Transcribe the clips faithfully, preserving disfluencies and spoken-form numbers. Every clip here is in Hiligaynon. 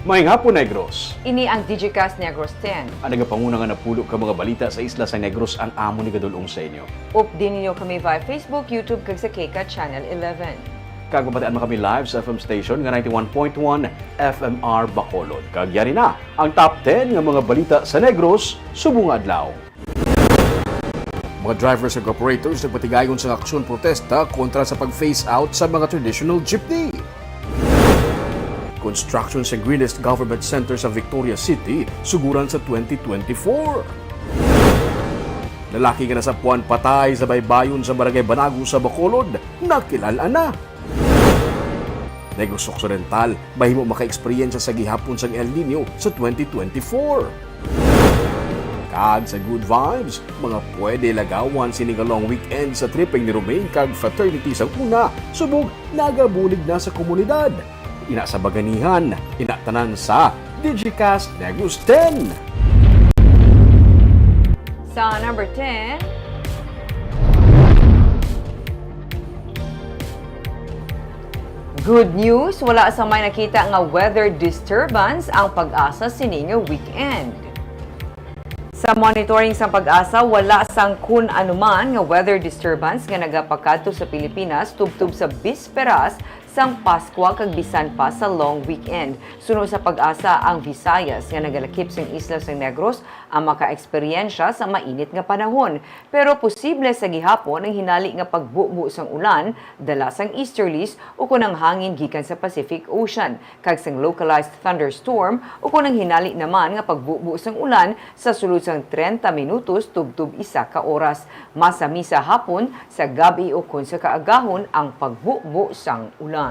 Maayong hapon, Negros. Ini ang Digicast Negros ten. Ang nagapanguna nga napulo ka mga balita sa isla sa Negros ang amon igadul-ong sa inyo. Updi ninyo kami via Facebook, YouTube, kag sa KCAT Channel eleven. Kag mabatian man kami live sa F M station nga ninety-one point one F M R Bacolod. Kag yari na ang top ten nga mga balita sa Negros subong nga adlaw. Mga drivers ug operators nagpatigayon sang aksyon protesta kontra sa pag-phase out sa mga traditional jeepney. Construction sa greenest government center sa Victoria City suguran sa twenty twenty-four. Lalaki nga nasapuan patay sa baybayon sa Barangay Banago sa Bacolod, nakilal-an na. Negros Occidental, mahimo maka-eksperyensya sa gihapon sang El Niño sa twenty twenty-four. Kag sa Good Vibes, mga pwede lagawan sini nga long weekend sa tripping ni Romaine kag Fraternity sang una, subong nagabulig na sa komunidad. Ina sa baganihan, ina tanan sa Digicast Negros ten. Sa number ten, good news, wala sa may nakita nga weather disturbance ang PAGASA sini nga weekend. Sa monitoring sang PAGASA, wala sang kun anuman nga weather disturbance nga nagapakadto sa Pilipinas tubtob sa bisperas sang Paskwa kag bisan pa sa long weekend. Suno sa PAGASA, ang Visayas nga nagalakip sang isla sang Negros ang makaeksperyensya sa mainit nga panahon. Pero posible sa gihapon ang hinali nga pagbubo sang ulan dala sang easterlies ukon ang hangin gikan sa Pacific Ocean, kag sang localized thunderstorm ukon ang hinali naman nga pagbubo sang ulan sa sulod sang trenta minutos tubtob isa ka oras. Masami sa hapon, sa gab-i ukon sa kaagahon ang pagbubo sang ulan.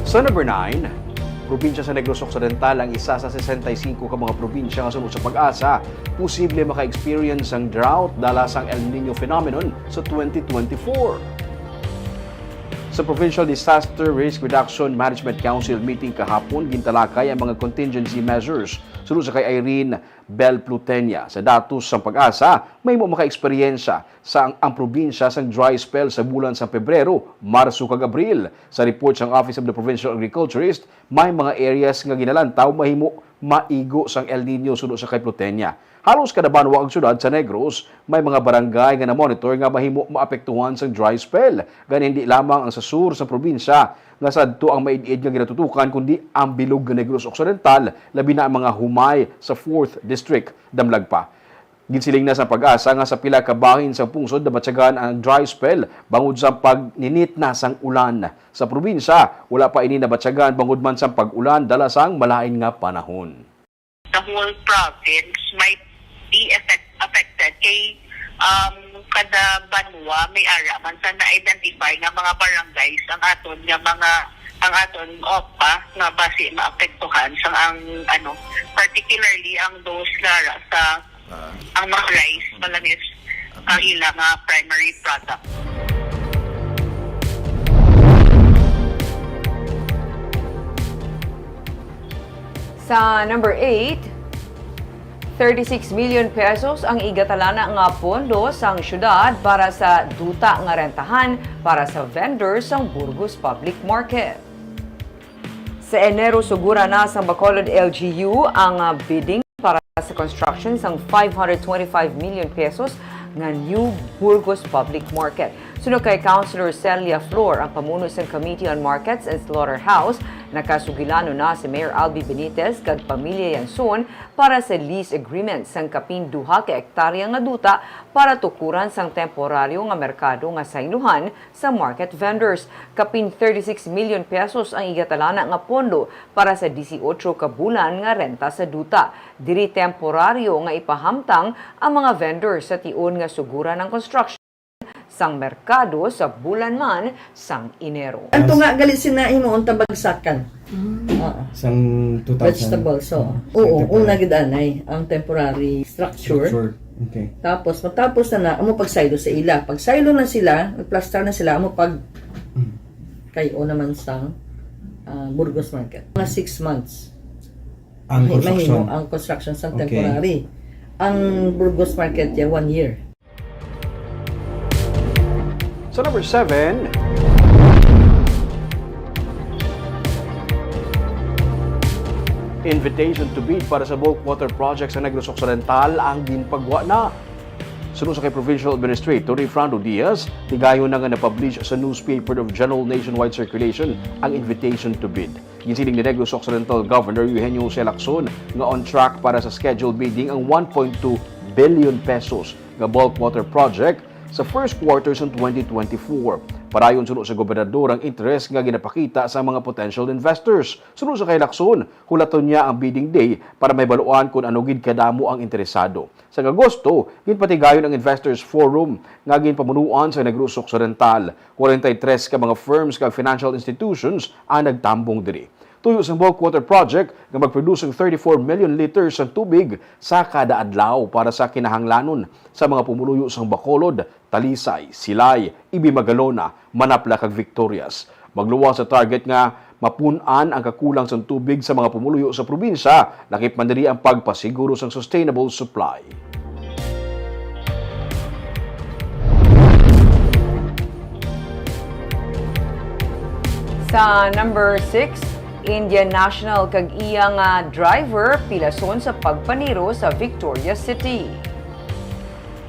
Sa number nine, probinsya sa Negros Occidental ang isa sa sesenta y cinco ka mga probinsya nga suno sa PAGASA posible maka-experience sang drought dala sang El Niño phenomenon sa twenty twenty-four. Sa Provincial Disaster Risk Reduction Management Council meeting kahapon, gintalakay ang mga contingency measures suno sa kay Irene Bel Plutenia. Sa datos sang PAGASA, mahimo maka-eksperyensya sa ang, ang probinsya sang dry spell sa bulan sang Pebrero, Marso kag Abril. Sa report sang Office of the Provincial Agriculturist, may mga areas nga ginalantaw mahimo maigo sang El Niño suno sa kay Plutenia. Halos kada banwa ug syudad sa Negros, may mga barangay nga na-monitor nga mahimo maapektuhan sang dry spell. Gani, hindi lamang ang sa sur sa probinsya nga sadto ang maid-id nga ginatutukan, kundi ang bilog nga Negros Occidental, labi na ang mga humay sa fourth District. Damlag pa. Ginsiling na sa PAGASA nga sa pila ka bahin sa pungsod nabatyagan ang dry spell bangod sa pagninit na sang ulan. Sa probinsya, wala pa ini nabatyagan bangod man sang pag-ulan dala sang malain nga panahon. The whole province might be effect, affected kay um, kada banwa may ara man sa na-identify nga mga barangays ang aton nga mga ang aton OPA nga basi maapektuhan sang ang ano, particularly ang those nga ara sa ang mga rice, balanis ang ila nga primary product. Sa number eight, thirty-six million pesos ang igatalana nga pondo sang syudad para sa duta nga rentahan para sa vendors sang Burgos Public Market. Sa Enero, sugura na sang Bacolod L G U ang, ah, bidding para sa construction sang five hundred twenty-five million pesos nga new Burgos Public Market. Suno kay Councilor Celia Flor, ang pamuno sang Committee on Markets and Slaughterhouse, nakasugilanon na si Mayor Albi Benitez kag Pamilya Yanson para sa lease agreement sang kapin duha ka ektarya nga duta para tukuran sang temporaryo nga merkado nga saynuhan sa market vendors. Kapin thirty-six million pesos ang igatalana nga pondo para sa disiotso ka bulan nga renta sa duta. Diri temporaryo nga ipahamtang ang mga vendors sa tion nga suguran ang construction sang merkado sa bulan man sang Enero. Ang tunga gali sina himuon ta bagsakan. Oo. Sang two thousand. Vegetables, so. Oo, una gid anay ang temporary structure. Sure. Okay. Tapos matapos na na amo pagsaylo sa ila. Pagsaylo na sila, nagplastar na sila, amo pag kayo naman sang ah, Burgos Market. Mga six months. Ang Mahi- mahimo construction. Ang construction sang Okay. Temporary. Ang Burgos Market ya one year. Sa number seven, invitation to bid para sa bulk water project sa Negros Occidental ang ginpagwa na. Suno sa kay Provincial Administrator Rayfrando Diaz, tigayon na nga na-publish sa Newspaper of General Nationwide Circulation ang invitation to bid. Ginsiling ni Negros Occidental Governor Eugenio Jose Lacson nga on track para sa scheduled bidding ang one point two billion pesos nga bulk water project sa first quarter sang twenty twenty-four. Padayon suno sa gobernador ang interes nga ginapakita sa mga potential investors. Suno sa kay Lacson, hulaton niya ang bidding day para mahibaluan kon ano gid kadamo ang interesado. Sa Agosto, ginpatigayon ang Investors Forum nga ginpamunuan sa Negros Occidental. Forty-three ka mga firms kag financial institutions ang nagtambong diri. Tuyo sang bulk water project nga magproduce sang thirty-four million liters sang tubig sa kada adlaw para sa kinahanglanon sa mga pumuluyo sang Bacolod, Talisay, Silay, Ibin, Magalona, Manapla kag Victorias. Magluwas sa target nga mapun-an ang kakulang sang tubig sa mga pumuluyo sa probinsya, lakip man diri ang pagpasiguro sang sustainable supply. Sa number six, Indian national kag iya nga driver pilason sa pagpaniro sa Victoria City.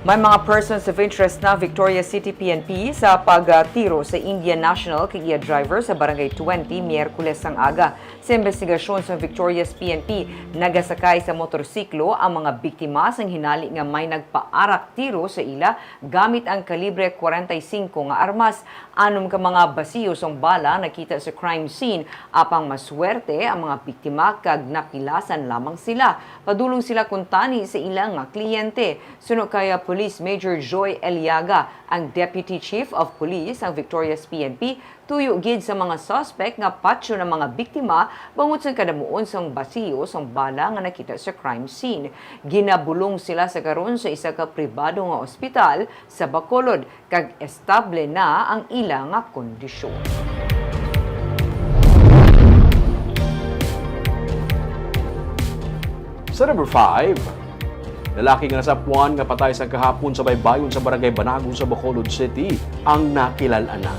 May mga persons of interest na Victoria City P N P sa pagtiro sa Indian national kag iya driver sa Barangay twenty, Miyerkules sang aga. Sa imbestigasyon sang Victoria's P N P, nagasakay sa motorsiklo ang mga biktima sang hinali nga may nagpaarak tiro sa ila gamit ang kalibre kwarenta y singko nga armas. Anom ka mga basiyo sang bala nakita sa crime scene, apang maswerte ang mga biktima kag napilasan lamang sila. Padulong sila kuntani sa ila nga kliyente. Suno kay Police Major Joy Eliaga, ang Deputy Chief of Police sang Victoria's P N P, tuyo gid sa mga suspect nga patyon ang mga biktima bangod sang kadamuon sang basiyo sang bala nga nakita sa crime scene. Ginabulong sila sa karon sa isa ka pribado nga ospital sa Bacolod kag estable na ang ila nga kondisyon. Sa number five, lalaki nga nasapuan nga patay sa kahapon sa baybayon sa Barangay Banago sa Bacolod City ang nakilal-an na.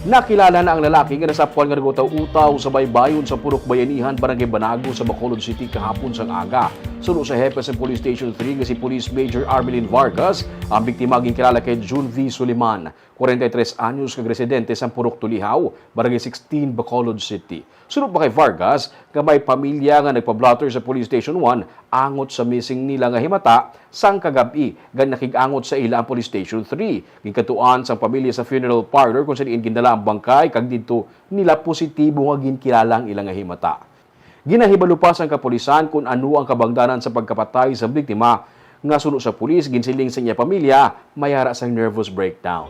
Nakilala na ang lalaki nga nasapuan nga nag-utaw-utaw sa baybayon sa Purok Bayanihan, Barangay Banago sa Bacolod City kahapon sang aga. Suno sa hepe sa Police Station three nga si Police Major Armelin Vargas, ang biktima ginkilala kay June V Suliman, kwarenta y tres anyos kag residente sa Purok Tulihaw, Barangay sixteen, Bacolod City. Suno pa kay Vargas nga may pamilya nga nagpa-blotter sa Police Station one angot sa missing nila nga himata sang kagab-i, kag nakig-angot sa ila ang Police Station three. Ginkadtuan sang pamilya sa funeral parlor kung sa diin gindala ang bangkay kag didto nila positibo nga ginkilala ang ila nga himata. Ginahibalo pa sang kapulisan kon ano ang kabangdanan sa pagkapatay sa biktima nga suno sa pulis, ginsiling sa iya pamilya, may ara sang nervous breakdown.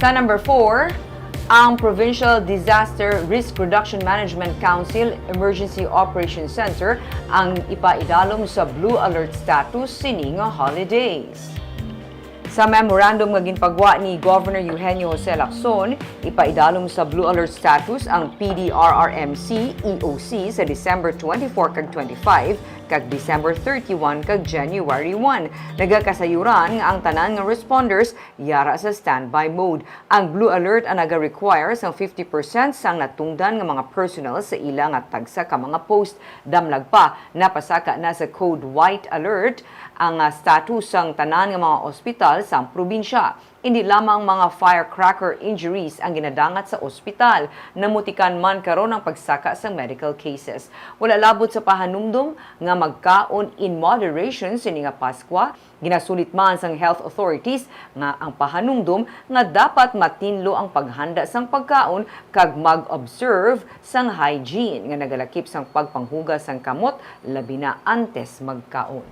Sa number four, ang Provincial Disaster Risk Reduction Management Council Emergency Operations Center ang ipaidalom sa blue alert status sining holidays. Sa memorandum nga ginpagwa ni Governor Eugenio Jose Lacson, ipaidalom sa blue alert status ang P D R R M C, E O C sa December twenty-four kag twenty-five kag December thirty-one kag January one. Nagakasayuran nga ang tanan nga responders yara sa standby mode. Ang blue alert ang naga-require sang fifty percent sang natungdan nga mga personnel sa ila nga tagsa ka mga post. Damlag pa, napasaka na sa code white alert ang, ah, status sang tanan nga mga ospital sang probinsya. Indi lamang mga firecracker injuries ang ginadangat sa ospital, namutikan man karon ang pagsaka sang medical cases. Wala labot sa pahanumdom nga magkaon in moderation sini nga Paskwa. Ginasulit man sang health authorities nga ang pahanumdom nga dapat matinlo ang paghanda sang pagkaon kag mag-observe sang hygiene nga nagalakip sang pagpanghugas sang kamot, labi na antes magkaon.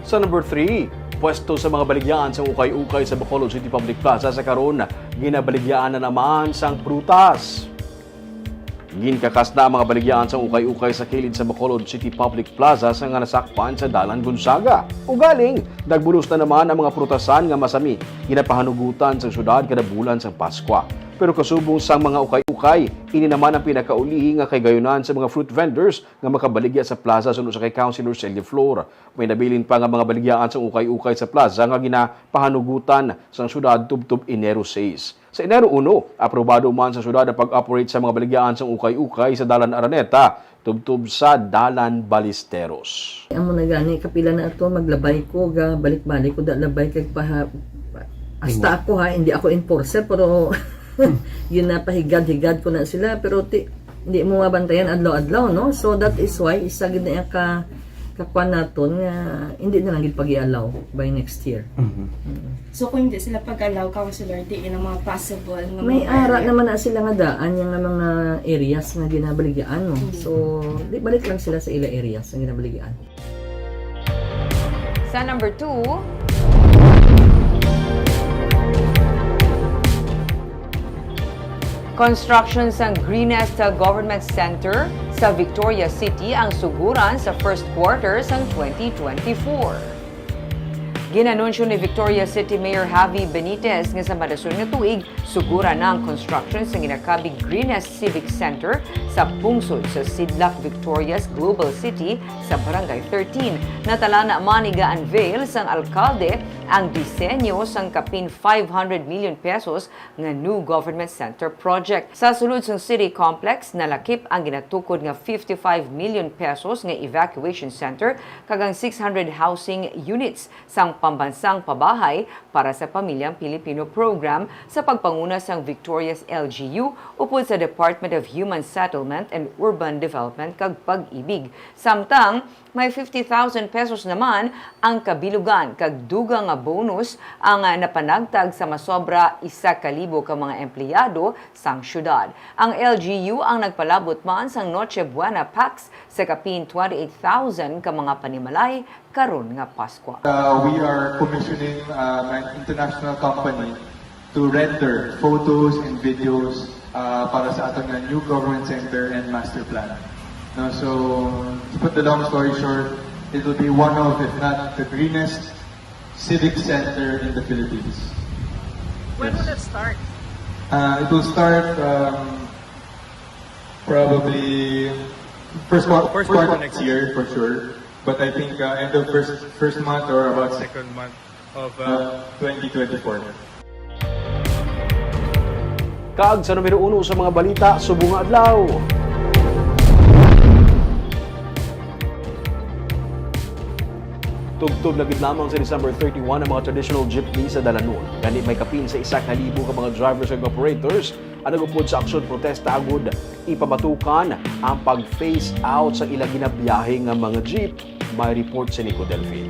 Sa number three, pwesto sa mga baligyaan sa ukay-ukay sa Bacolod City Public Plaza sa karon, ginabaligyaan na naman sang prutas. Ginkakas na ang mga baligyaan sang ukay-ukay sa kilid sa Bacolod City Public Plaza sa nga nasakpan sa Dalan Gonzaga. Ugaling, nagbulos na naman ang mga prutasan nga masami ginapahanugutan sang syudad kada bulan sang Paskwa. Pero kasubong sang mga ukay-ukay, ini naman ang pinakaulihi nga kahigayunan sa mga fruit vendors nga makabaligya sa plaza suno sa kay Councilor Celia Flor. May nabilin pa nga mga baligyaan sang ukay-ukay sa plaza nga ginapahanugutan sang syudad tubtob Enero sais. Sa Enero uno, aprobado man sa syudad ang pag-operate sa mga baligyaan sang ukay-ukay sa Dalan Araneta tubtob sa Dalan Ballesteros. Amo na gani, kapila na ato, maglabay ko, ga balik-balik ko, da labay kag paha, hasta ako ha, hindi ako enforcer, pero yun na, pahigad-higad ko na sila, pero ti, hindi mo mabantayan adlaw-adlaw, no? So that is why isa gid na ka kakuan naton nga hindi na lang gid pag-i-allow by next year. So kung hindi sila pag-allow, Councilor, di na mga possible nga May mga ara area? Naman na sila nga daan yung nga mga areas nga ginabaligyaan, no? So, di balik lang sila sa ila areas nga ginabaligyaan. Sa number two, construction sang Greenest Government Center sa Victoria City ang suguran sa first quarter sang twenty twenty-four. Ginanunsyo ni Victoria City Mayor Javi Benitez nga sa madason nga tuig, suguran na ang construction sa ginakabig Greenest Civic Center sa pungsod sa Sidlak Victoria's Global City sa Barangay thirteen. Natala na man ni ga-unveil sang alkalde ang disenyo sang kapin five hundred million pesos nga new government center project. Sa sulod sang city complex, nalakip ang ginatukod nga fifty-five million pesos nga evacuation center kag ang six hundred housing units sang Pambansang Pabahay para sa Pamilyang Pilipino program sa pagpanguna sang Victoria's L G U upod sa Department of Human Settlement and Urban Development kag Pag-ibig. Samtang may fifty thousand pesos naman ang kabilugan kag dugang nga bonus ang, ah, napanagtag sa masobra isa ka libo ka mga empleyado sang syudad. Ang L G U ang nagpalabot man sang Noche Buena packs sa kapin twenty-eight thousand ka mga panimalay karon nga Paskwa. Uh, we are commissioning uh, an international company to render photos and videos uh, para sa aton nga new government center and master plan. No, so, to put the long story short, it will be one of, if not the greenest, civic center in the Philippines. When will it start? Uh, it will start um, probably first quarter, first quarter next year for sure. But I think uh, end of first first month or about second month of uh, twenty twenty-four. Kag sa numero uno sa mga balita subong nga adlaw. Tubtob na gid lamang sa December thirty-one ang mga traditional jeepney sa dalanon. Gani may kapin sa isa ka libo ka mga drivers ug operators ang nag-upod sa aksyon protesta agud ipamatukan ang pag-phase out sa ila ginabiyahe nga mga jeep. May report si Nico Delfin.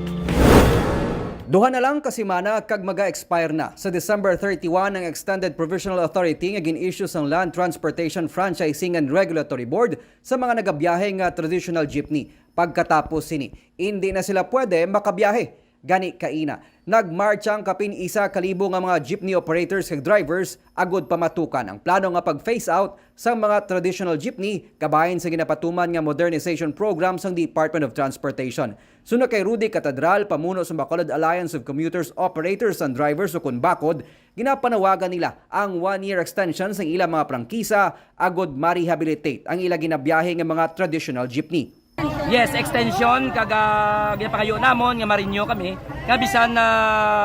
Duha na lang ka semana kag maga-expire na sa December thirty-one ang extended provisional authority nga gin-issue sang Land Transportation Franchising and Regulatory Board sa mga nagabiyahe nga traditional jeepney. Pagkatapos sini, indi na sila pwede makabiyahe. Gani kaina, nagmartsa ang kapin isa ka libo nga mga jeepney operators kag drivers agud pamatukan ang plano nga pag-phase out sang mga traditional jeepney kabahin sa ginapatuman nga modernization program sang Department of Transportation. Suno kay Rudy Catedral, pamuno sa Bacolod Alliance of Commuters, Operators and Drivers ukon BACOD, ginapanawagan nila ang one-year extension sang ilang mga prangkisa agud ma-rehabilitate ang ila ginabiyahe nga mga traditional jeepney. Yes, extension kag ah, ginapangayo namon nga ma-renew kami nga bisan na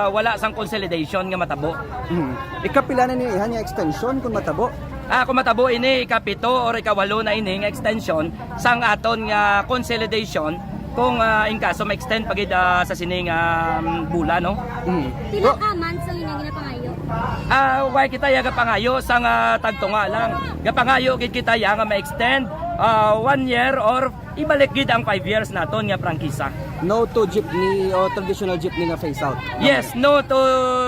wala sang consolidation nga matabo. Mm. Ikapila na ni ihan nga extension kung matabo? Ah, kung matabo ini ikapito or ikawalo na ini nga extension sang aton nga consolidation kung ah, in kaso ma-extend pa gid ah, sa sining ah, bulan, no? Mm. Pila ka months ang inyong ginapangayo? Ah, why kita ya gapangayo sang ah, tagtunga lang. Gapangayo gid kita ya nga ma-extend ah, one year or ibalik gid ang five years naton nga prangkisa. No to jeepney o traditional jeepney nga phase out. Yes, no to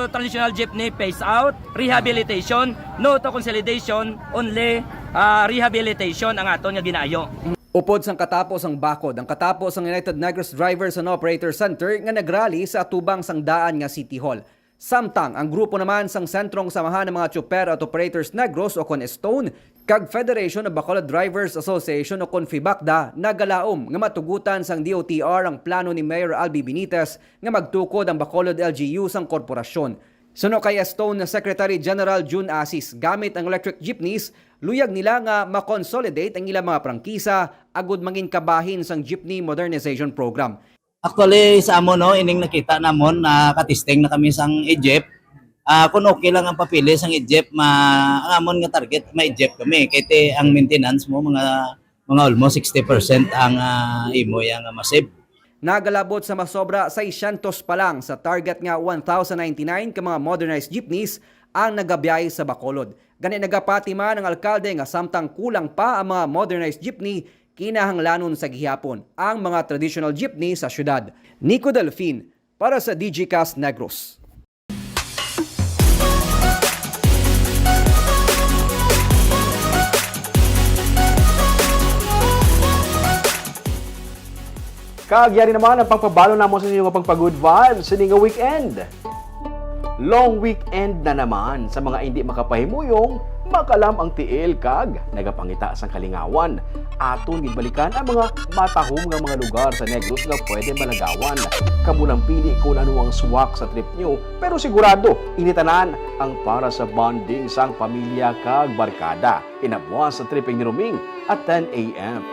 traditional jeepney phase out, rehabilitation, no to consolidation, only ah, rehabilitation ang aton nga ginaayo. Upod sang katapos ang BACOD, ang katapos ang United Negros Drivers and Operators Center nga nagrally sa atubang sang daan nga City Hall. Samtang ang grupo naman sang Sentrong Samahan ng mga Tsuper at Operators Negros o kon STONE kag Federation of Bacolod Drivers Association o kon FEBACDA nagalaom nga matugutan sang D O T R ang plano ni Mayor Albi Benitez nga magtukod ang Bacolod L G U sang korporasyon. Suno kay STONE Secretary General Jun Asis, gamit ang electric jeepneys, luyag nila nga ma-consolidate ang ilang mga prangkisa agud mangin kabahin sang Jeepney Modernization Program. Actually, sa amon, no, ining nakita namon, nakatesting na kami sang e-jeep. Ah, kung okay lang ang papili sang e-jeep, ma-, ang amon nga target, ma-e-jeep kami. Kay ti ang maintenance mo, mga, mga almost sixty percent ang, ah, imo yang, ah, ma-save. Nagalabot sa masobra seiscientos pa lang sa target nga one thousand ninety-nine ka mga modernized jeepneys ang nagabiyahe sa Bacolod. Gani nagapati man ang alkalde nga samtang kulang pa ang mga modernized jeepney, kinahanglanon sa gihapon ang mga traditional jeepney sa syudad. Nico Delfin para sa Digicast Negros. Kag yari naman ang pagpabalo namon sa inyo nga pagpa-good vibes sini nga weekend. Long weekend na naman. Sa mga indi makapahimuyong, makalam ang tiil kag nagapangita sang kalingawan. Aton ginbalikan ang mga matahom nga mga lugar sa Negros nga pwede malagawan. Kamo lang pili kung ano ang swak sa trip nyo, pero sigurado, ini tanan ang para sa bonding sang pamilya kag barkada. Inabuas sa tripping ni Roming at ten a m.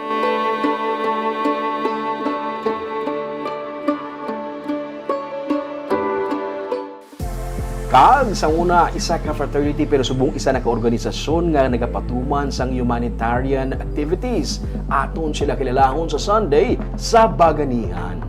Kag sa una, isa ka fraternity, pero subong isa na ka organisasyon nga nagapatuman sang humanitarian activities. Aton sila kilalahon sa Sunday sa Baganihan.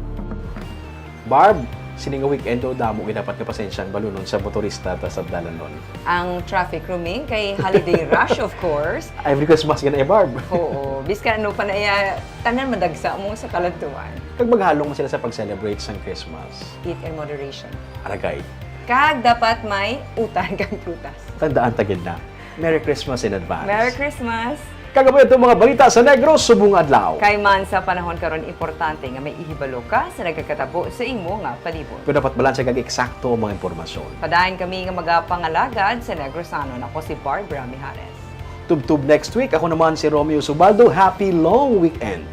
Barb, sini nga weekend to damo gid dapat nga pasensya ang balunon sa motorista ta sa dalanon. Ang traffic, Roming, kay holiday rush, of course. Every Christmas gani, Barb. Oo, bisan ano pa na iya, tanan madagsa mo sa kaladtuan. Kag maghalong man sila sa pag-celebrate sang Christmas. Eat in moderation. Aragay. Kag dapat may utan kag prutas. Tandaan ta gid na. Merry Christmas in advance. Merry Christmas! Kag amo ito mga balita sa Negros subong adlaw. Kay man sa panahon karon, importante nga may ihibalo ka sa nagakatabo sa imo nga palibot. Pero dapat balanse kag eksakto ang mga impormasyon. Padayon kami nga magapangalagad sa Negrosanon. Ako si Barbara Mijares. Tubtob next week. Ako naman si Romeo Subaldo. Happy long weekend!